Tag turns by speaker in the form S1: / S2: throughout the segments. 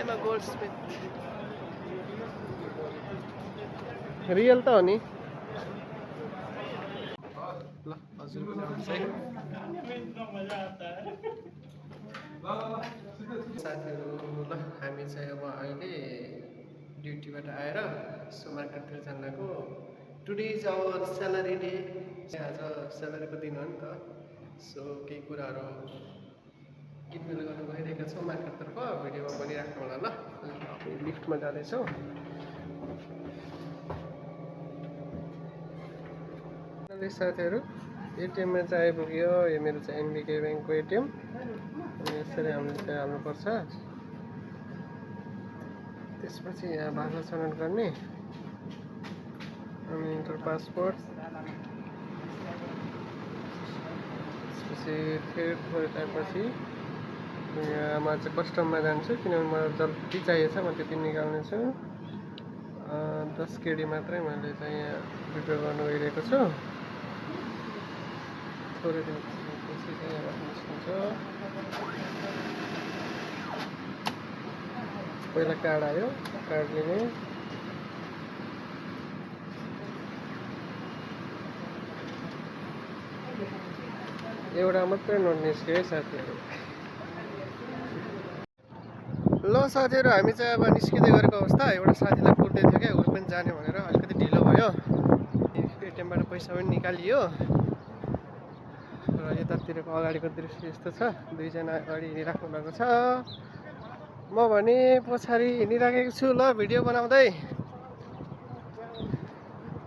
S1: am a goldsmith. Real त हो नि ल हजुर पनि आउँछ है साथीहरू ल हामी चाहिँ अब अहिले ड्युटीबाट आएर सो मार्केटतिर जान लागेको today is our salary day आज स्यालेरीको दिन हो नि त सो केही कुराहरू किनमेल गर्नु गइरहेका छौँ मार्केटतर्फ भिडियोमा बनिराख्नु होला ल हामी लिफ्टमा जाँदैछौँ साथीहरू एटिएममा चाहिँ आइपुग्यो यो मेरो चाहिँ एनबिके ब्याङ्कको एटिएम अनि यसरी हामीले चाहिँ हाल्नुपर्छ त्यसपछि यहाँ भाषा छनौट गर्ने अनि इन्टर पासपोर्ट त्यसपछि थर्ड भइसकेपछि यहाँ म चाहिँ कस्टममा जान्छु किनभने मलाई जल्दी चाहिएछ म त्यति निकाल्ने छु 10 केडी मात्रै मैले चाहिँ यहाँ विड्र गर्नु गइरहेको छु थोरै दिनपछि चाहिँ यहाँ निस्किन्छ पहिला कार्ड आयो कार्ड लिने एउटा मात्रै नोट निस्क्यो है साथीहरू ल साथीहरू हामी चाहिँ अब निस्किँदै गरेको अवस्था एउटा साथीलाई कुर्दै थियो क्या ऊ पनि जाने भनेर अलिकति ढिलो भयो एटिएमबाट पैसा पनि निकालियो र यतातिरको अगाडिको दृश्य यस्तो छ दुईजना अगाडि हिँडिराख्नु भएको छ म भने पछाडि हिँडिराखेको छु ल भिडियो बनाउँदै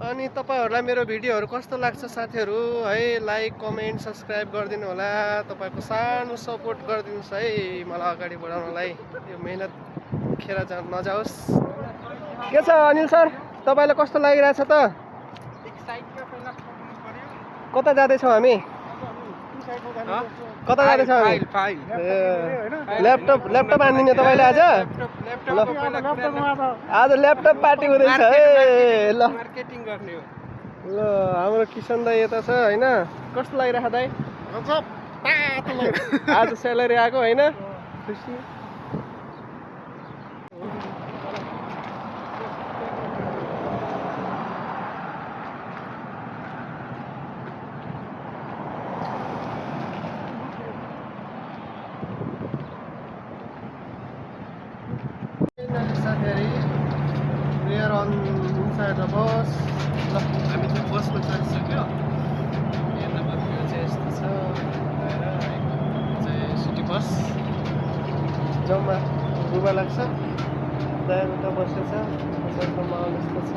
S1: अनि तपाईहरुलाई मेरो भिडियोहरु कस्तो लाग्छ साथीहरु है लाइक कमेन्ट सब्स्क्राइब गरिदिनु होला तपाईको सानो सपोर्ट गरिदिनुस् है मलाई अगाडि बढाउनलाई यो मेहनत खेर नजाओस् के छ अनिल सर तपाईलाई कस्तो लागिरहेछ त कता जाँदै छौ हामी कता जाँदै छौ हामी ल्यापटप आनिदिने तपाईले आज आज ल्यापटप पार्टी हुँदैछ है ल मार्केटिङ गर्ने हो ल हाम्रो किशन दाइ यता छ हैन कस्तो लागिरहेछ दाइ आज स्यालेरी आको हैन खुसी We are on inside the bus. हामी चाहिँ बसमा चढिसक्यो यताको भ्यू चाहिँ यस्तो छ चाहिँ सिटी बस जम्मा रुबा लाग्छ दायाँबाट बसेछ पछाडिको माहौल यस्तो छ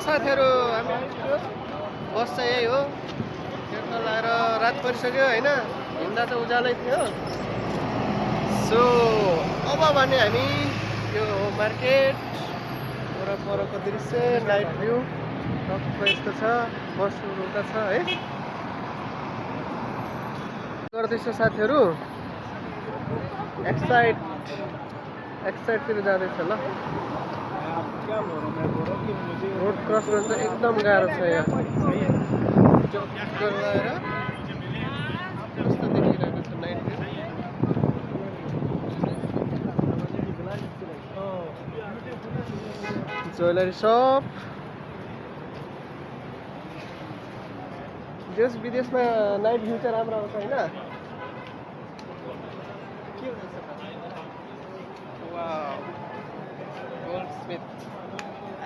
S1: साथीहरु हामी बस चाहिँ यही हो हेर्न लाएर रात परिसक्यो हैन हिँड्दा त उज्यालै थियो सो अब भने हामी यो मार्केट वरपरको दृश्य नाइट भ्यू टक्क यस्तो छ बसहरु उता छ है गर्दैछ साथीहरु एक्साइडतिर जाँदैछ ल रोड क्रस गर्न चाहिँ एकदम गाह्रो छ यहाँ लगाएर कस्तो देखिरहेको छ नाइट भ्यू ज्वेलरी सप देश विदेशमा नाइट भ्यू चाहिँ राम्रो आउँछ हैन के हुँदैछ wow goldsmith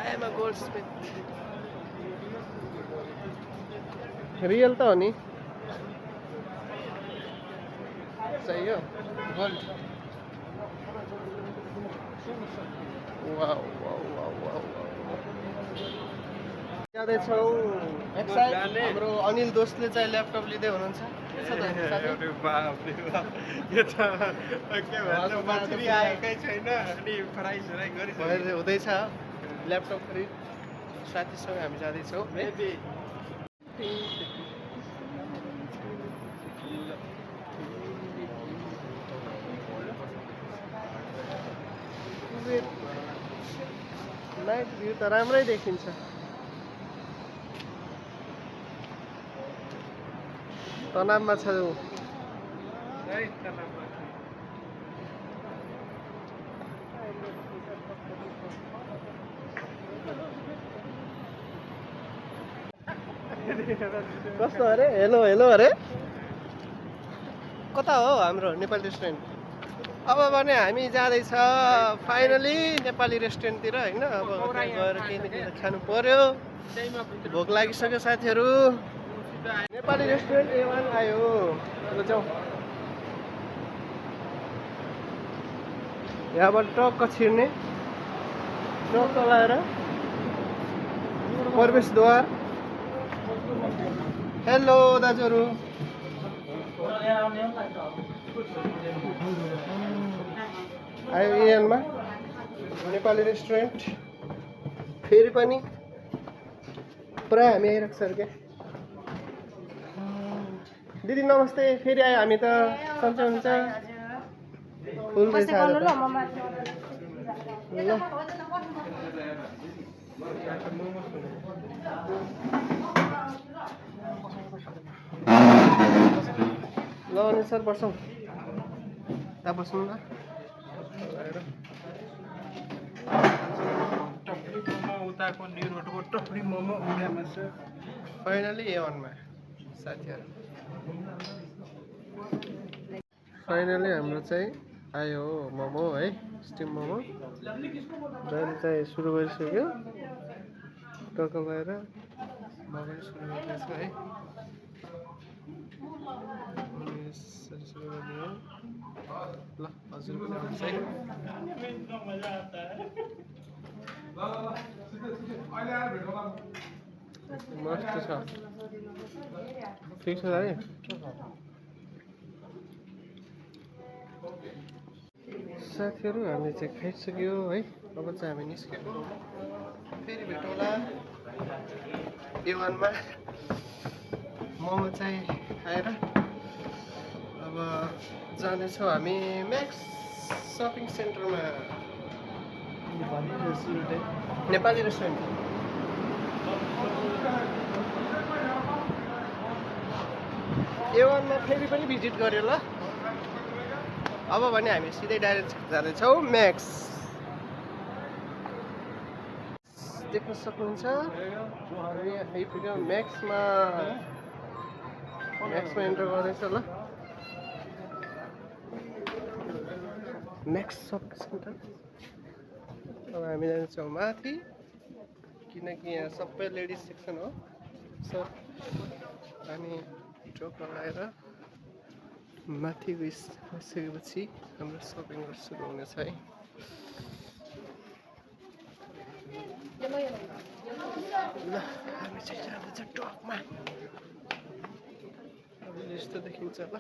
S1: I am a goldsmith real त हो नि चाहियो gold wow wow wow wow जाँदैछौँ एक्साइड हाम्रो अनिल दोस्तले चाहिँ ल्यापटप लिँदै हुनुहुन्छ कस्तो छ त साथी?
S2: अरे बाप रे बाप। यो त के भन्छ मछली आएकै छैन अनि फ्राई सराई गरिसक्यो।
S1: अहिले हुँदैछ ल्यापटप खरिद साथीसँग हामी जाँदैछौँ है। नाइट भ्यू त राम्रै देखिन्छ। तनावमा छ ऊ। कस्तो अरे हेलो हेलो अरे कता हो हाम्रो नेपाली रेस्टुरेन्ट? अब भने हामी जाँदैछ फाइनली नेपाली रेस्टुरेन्टतिर होइन। अब गएर केही न केही खानु पर्यो, भोक लागिसक्यो साथीहरू। नेपाली रेस्टुरेन्ट A1 आयो। ल जाउँ। यहाँबाट ट्रक्क छिर्ने, ट्रक चलाएर प्रवेशद्वार। हेलो दाजुहरू, आयो A1 मा नेपाली रेस्टुरेन्ट। फेरि पनि पुरा हामी आइरहेको छ क्या। दिदी नमस्ते, फेरि आयो हामी त। सन्चै हुन्छ? फुल रहेछ आज त। ल ल अनि सर बसौँ। त्यहाँ बस्नु न।
S2: टपरी मोमो उताको न्यु रोडको टपरी मोमो फेमस छ।
S1: फाइनली A1 मा साथीहरू। फाइनली हाम्रो चाहिँ आयो मोमो है, स्टिम मोमो। दाम चाहिँ सुरु गरिसक्यो। टक्क भएर मोमो सुरु गर्दैछ है। यसरी सुरु गर्ने हो। ल हजुर पनि आउँछ है। मस्त छ। ठिक छ है। साथीहरू हामीले चाहिँ खाइसक्यो है। अब चाहिँ हामी निस्केको। फेरि भेटौँला A1 मा। मोमो चाहिँ खाएर अब जानेछौँ हामी म्याक्स सपिङ सेन्टरमा। नेपाली रेस्टुरेन्ट। A1 मा फेरि पनि भिजिट गर्यो ल। अब भने हामी सिधै डाइरेक्ट जाँदैछौँ म्याक्स। देख्न सक्नुहुन्छ हामी आइपुग्यौँ म्याक्समा। म्याक्समा इन्टर गर्दैछ ल। Max shopping centre. अब हामी जान्छौँ माथि, किनकि यहाँ सबै लेडिज सेक्सन हो। सो हामी टोकन लगाएर माथि गइसकेपछि हाम्रो सपिङ सुरु हुनेछ है। ल हामी चाहिँ जाँदैछ टपमा। अब यस्तो देखिन्छ ल।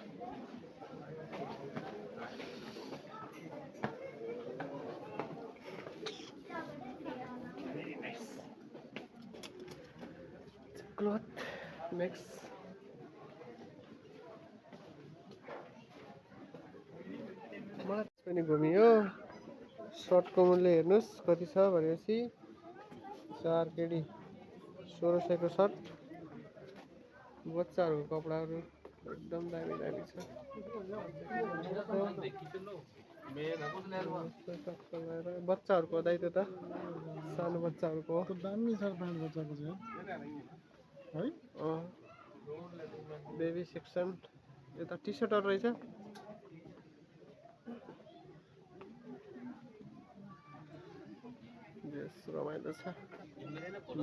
S1: Cloth Max. मलाई पनि घुमियो। सर्टको मूल्य हेर्नुहोस् कति छ भनेपछि 4 केडी 1600 को सर्ट। बच्चाहरूको कपडाहरू एकदम दामी दामी छ। बच्चाहरूको दाइतो त सानो बच्चाहरूको
S2: दामी छ प्यान्ट बच्चाको चाहिँ है।
S1: Baby section. यता टी सर्टहरू रहेछ। यस रमाइलो छ।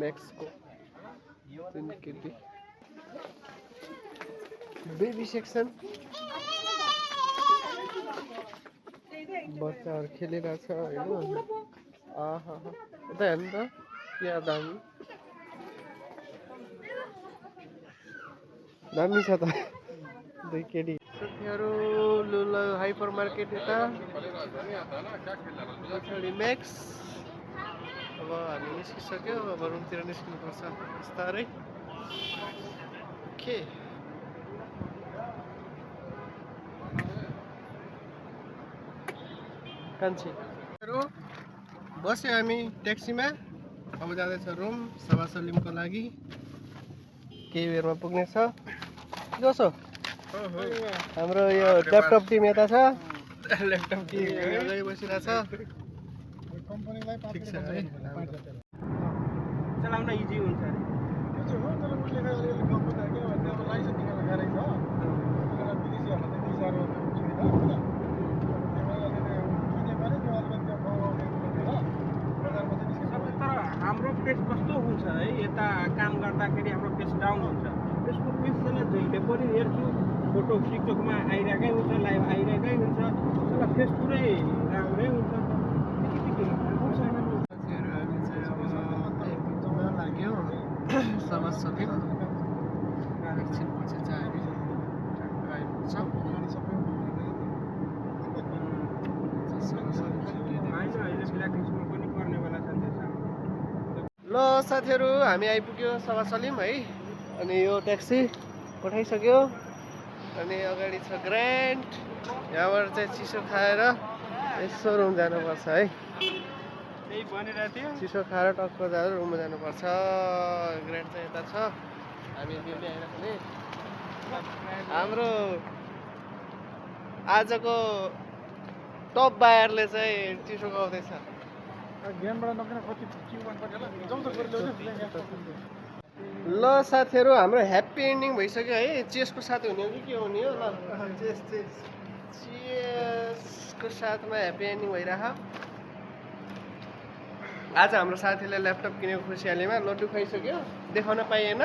S1: म्याक्सको 3 केटी बेबी सेक्सन। बच्चाहरू खेलिरहेछ होइन। आहा यता हेर्नु त क्या दामी दामी छ त। दुई केडी साथीहरू लुल हाइपर मार्केट यता पछाडि म्याक्स अब हामी निस्किसक्यो अब रुमतिर निस्किनुपर्छ बिस्तारै के कान्छीहरू बस्यो हामी ट्याक्सीमा अब जाँदैछ रुम सभा सलिमको लागि केही बेरमा पुग्नेछ जसो हाम्रो यो ल्यापटप टिम यता छ ल्यापटप टिम अगाडि बसिरहेछ ठिक छ है
S2: चलाउन इजी हुन्छ तर हाम्रो पेस कस्तो हुन्छ है यता काम गर्दाखेरि हाम्रो पेस डाउन हुन्छ त्यसको पेसलाई जहिले पनि हेर्छु फोटो टिकटकमा आइरहेकै हुन्छ लाइभ आइरहेकै हुन्छ त्यसलाई फेस पुरै राम्रै हुन्छ
S1: लाग्यो सभा सकियो एकछिनपछि चाहिँ हामी ठ्याक्क आइपुग्छौँ ल साथीहरू हामी आइपुग्यो सभा सलिम है अनि यो ट्याक्सी पठाइसक्यो अनि अगाडि छ ग्रान्ड यहाँबाट चाहिँ चिसो खाएर यसो रुम जानुपर्छ है
S2: त्यही भनिरहेको थियो
S1: चिसो खाएर टक्क जाएर रुममा जानुपर्छ ग्रान्ड चाहिँ यता छ हामी बेहुली आइराख्ने हाम्रो आजको टप बायरले चाहिँ चिसो गाउँदैछ ल साथीहरू हाम्रो ह्याप्पी एन्डिङ भइसक्यो है चेसको साथ हुने हो कि के हुने हो ल चेसको साथमा ह्याप्पी एन्डिङ भइरह आज हाम्रो साथीले ल्यापटप किनेको खुसियालीमा लड्डु खाइसक्यो देखाउन पाइएन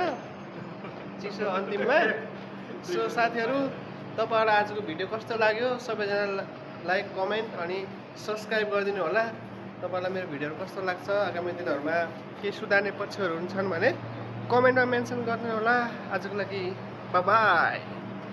S1: चिसो अन्तिममा सो साथीहरू तपाईँहरूलाई आजको भिडियो कस्तो लाग्यो सबैजना लाइक कमेन्ट अनि सब्सक्राइब गरिदिनु होला तपाईँलाई मेरो भिडियोहरू कस्तो लाग्छ आगामी दिनहरूमा केही सुधार्ने पक्षहरू हुन्छन् भने कमेन्टमा मेन्सन गर्नु होला आजको लागि बाई बाई